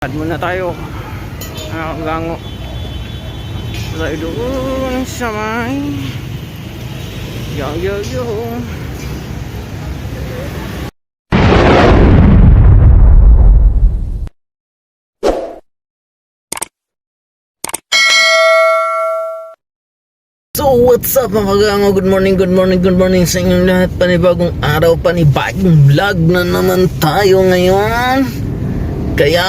Ad muna tayo. Gango. Tayo doon sa may yo. So what's up mga kagango, good morning sa inyong lahat. Panibagong araw, panibagong vlog na naman tayo ngayon. Kaya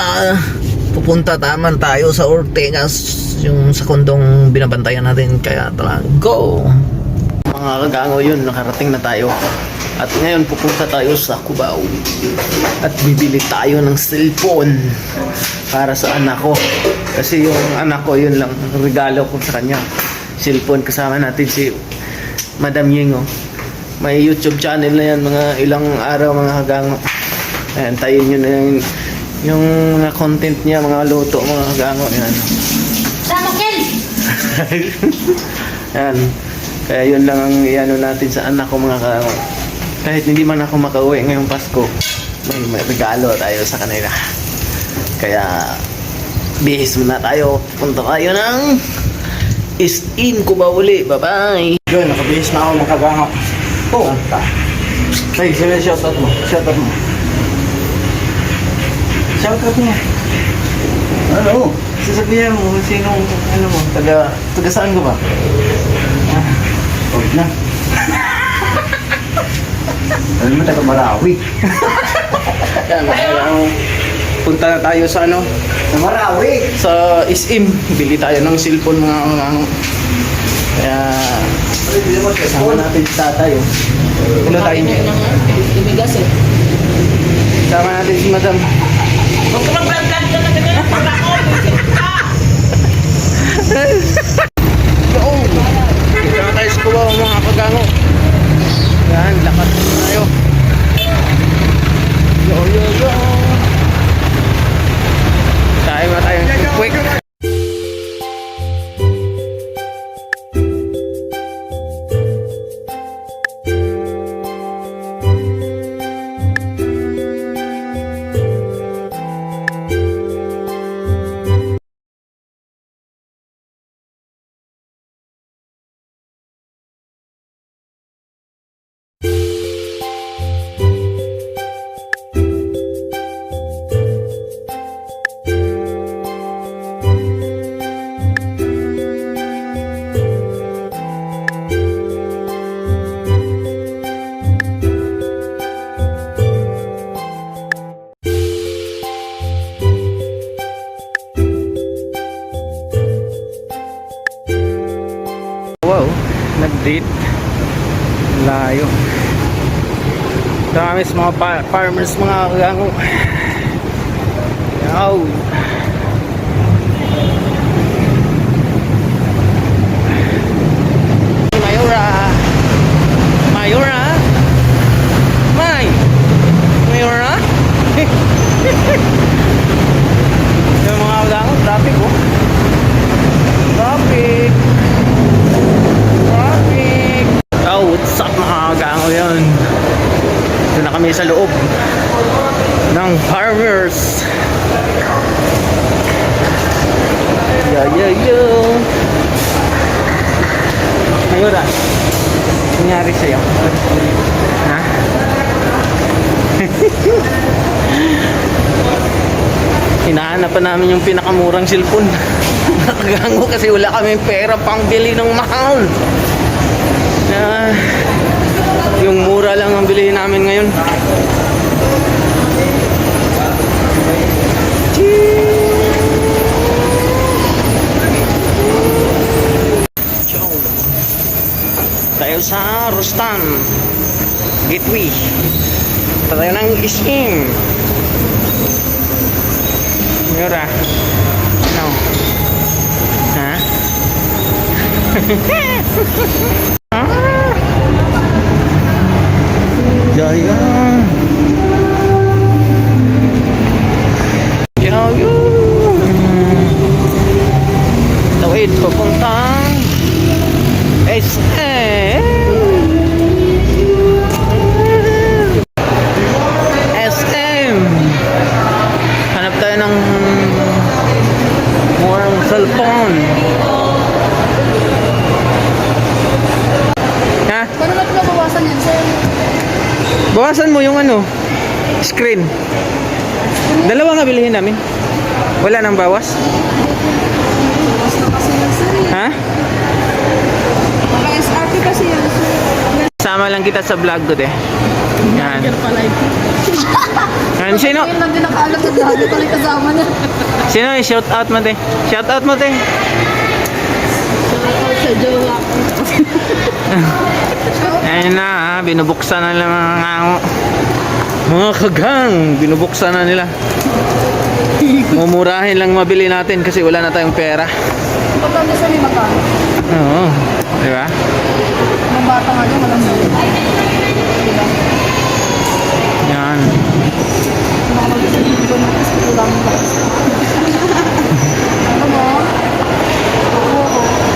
pupunta naman tayo sa Ortegas, yung sa kondong binabantayan natin. Kaya tara, go! Mga kagango, yun, nakarating na tayo. At ngayon pupunta tayo sa Cubao at bibili tayo ng cellphone para sa anak ko. Kasi yung anak ko, yun lang regalo ko sa kanya, cellphone. Kasama natin si Madam Yingo. May YouTube channel na yan, mga ilang araw mga kagango. Ayan, tayin nyo na yung mga content niya, mga luto, mga kagango. Ayan. Samokin! Ayan. Kaya yun lang ang iano natin sa anak ko, mga kagango. Kahit hindi man ako makauwi ngayong Pasko, may regalo tayo sa kanila. Kaya bihis muna tayo. Punta tayo ng is-in Bumili. Bye-bye! Yun, nakabihis na ako makagangap. Oo. Say, shoutout mo. Shoutout mo. Ano? Sasabihin mo, sinong, ano mo, taga saan ko ba? Huwag na. Ano mo, taga Marawi. Yan, punta na tayo sa ano? Sa Marawi? Sa is-in. Bili tayo ng cellphone, mga kagango. Kaya sama natin si tatay. Ano tayo niya? Ibigas eh. Sama natin si Madam. Huwag ka mag-vlog ka na ganyan. Para ko, visit ka. Yo! Dito na tayo sa Cubao, mga kagango. Yan, lakad na tayo. Yo! Tayo na tayo ng Kwek-Kwek. Wow, nag-date. Layo. Dami sa mga farmers, mga kagango. Yaw. Mayora. Yung mga kagango, traffic oh. Traffic. Oh, what's up mga kagango, yun. Ito na kami sa loob ng farmers. Yo. Mayura, nangyari sa'yo? Ha? Hinahanap pa namin yung pinakamurang cellphone. Nakagango kasi wala kami pera pang bili ng mahal. Yung mura lang ang bilihin namin ngayon. Tayo sa Rustan Gateway. Tayo ng is-in. Mura. Ano? Ha? Jaya. Yo. Tawid papuntang SM. SM. Hanap tayo ng Bawasan mo yung ano, screen. Dalawa nga bilihin namin. Wala nang bawas? Ha? SRP kasi yan. Sama lang kita sa vlog ko, eh. Yan. Yan, sino? Ayun lang din nakaalam sa dami ko lang kasama niya. Sino yung shout out mo, te? Shout out mo, te. Sa jowa ko. Ayun na, ha? Binubuksan na nila mga kagang. Binubuksan na nila. Mumurahin lang mabili natin kasi wala na tayong pera. Pagkanda sa lima ka. Oo. Di ba? Mga bata nga doon, walang dali. Diba? Yan. Mga mag-isip ko na kasi kulang ba. Ano mo?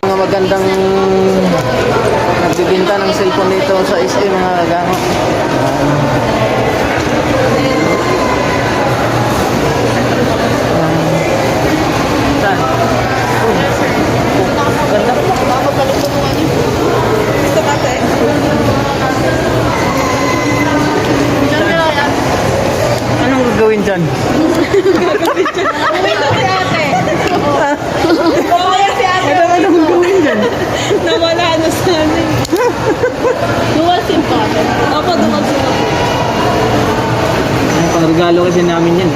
Mga magandang nagbibinta ng cellphone dito sa SM, mga kagang. Saan? Ganda. Gusto ka, te? Diyan ka lang yan. Anong gagawin dyan? Umito si ate. Kumaya si ate. Anong gagawin dyan? Nawala na sa amin. Dual SIM pa. Opo, dual SIM pa. Ang pang-regalo kasi namin yan.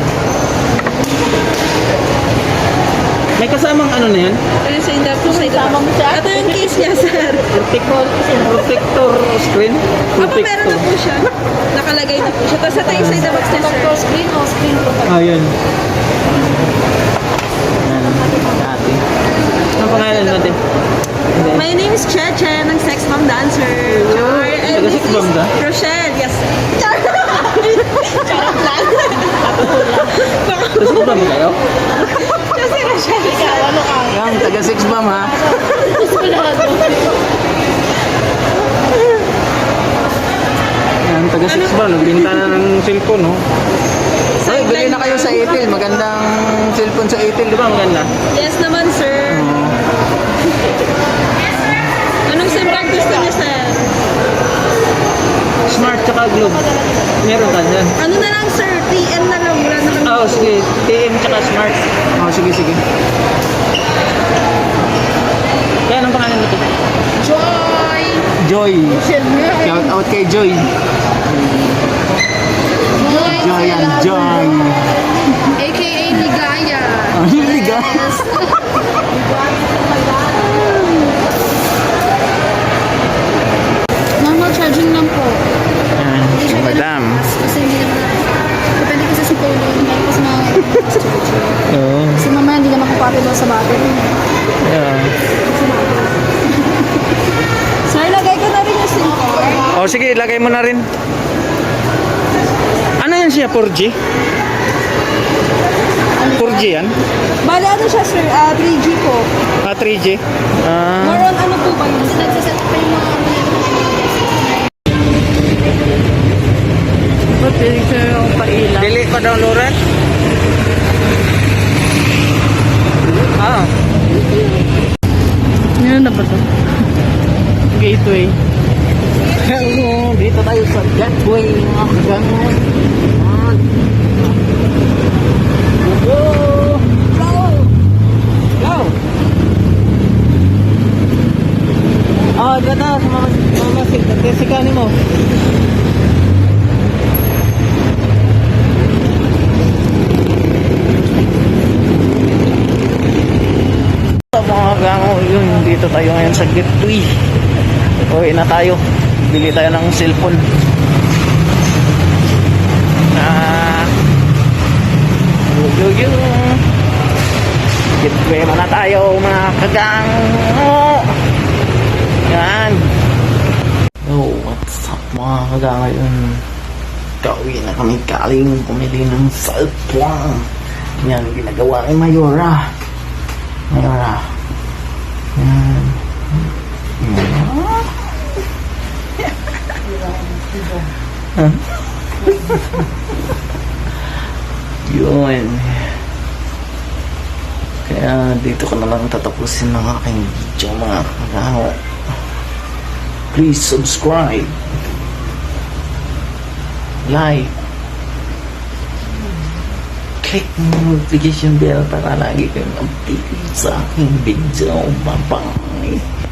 May kasamang ano na yan? Ayun sa industry side. Tama mo siya. Ito yung case niya, sir. Protector screen? Opo, meron na po siya. Nakalagay na po siya. Tapos ito yung side the box niya, sir. Screen o screen po. Ah, yun. Yan. Dati. Ang pangalan natin? My name is Cheche ng Sex Bomb Dancer. Char. And Taga this Sex Bomb is ka? Rochelle. Yes. Char. Charot lang. Tapos ba mo kayo? Kasi Rochelle. Ikaw, ano ka? Yan, taga 6 bomb, ha? Yan, taga 6 bomb. Nagbinta na ng cellphone, no? Ay, bili na kayo sa Itel. Magandang cellphone sa Itel, di ba? Maganda. Yes naman, sir. Anong SIM card gusto niya, sir? Smart tsaka Globe. Meron ka dyan. Ano na lang, sir? TM na lang. Wala na kami. Oo, sige. TM tsaka Smart. Oo, sige, sige. Kaya anong pangalan nito? Joy. Joy. Shout out kay Joy. Joy. Joy and Joy. AKA Ligaya. Liga. Normal charging lang po. Yan, Hindi siya madam. Kasi hindi naman. Depende kasi sa phone yun. May mas mga charger. Oo. Kasi mamaya hindi naman compatible sa battery. Yeah. Sir, lagay ko na rin yung SIM card. Oh, sige, lagay mo na rin. Ano yan siya? 4G? 4G yan? Bale, ano siya, sir? 3G po. Ah, 3G? Ah. More on ano po ba yun? Kasi nagsiset pa yung mga pili ko yung pailang. Dili pa daw, Loren? Ah. Yan na ba ito? Gateway. Hello, dito tayo sa gateway, mga kagangon. Go! Go! Go! Ah, ganda. Mamasid. Nagkasikanin mo. So, mga kagangon, yun. Dito tayo ngayon sa gateway. Uwi na tayo. Bili tayo ng cellphone. Yung gateway muna tayo, mga kagang. Yan. Oh, what's up, mga kagang? Ngayon, kauwi na kami kaling pumili ng cellphone. Yan, ginagawa ni Mayora. Mayora. Yan. Yun. Kaya dito ko na lang tatapusin ng aking video, mga kagano. Please subscribe. like, click mo notification bell para lagi kayong updated sa aking video. Bye-bye!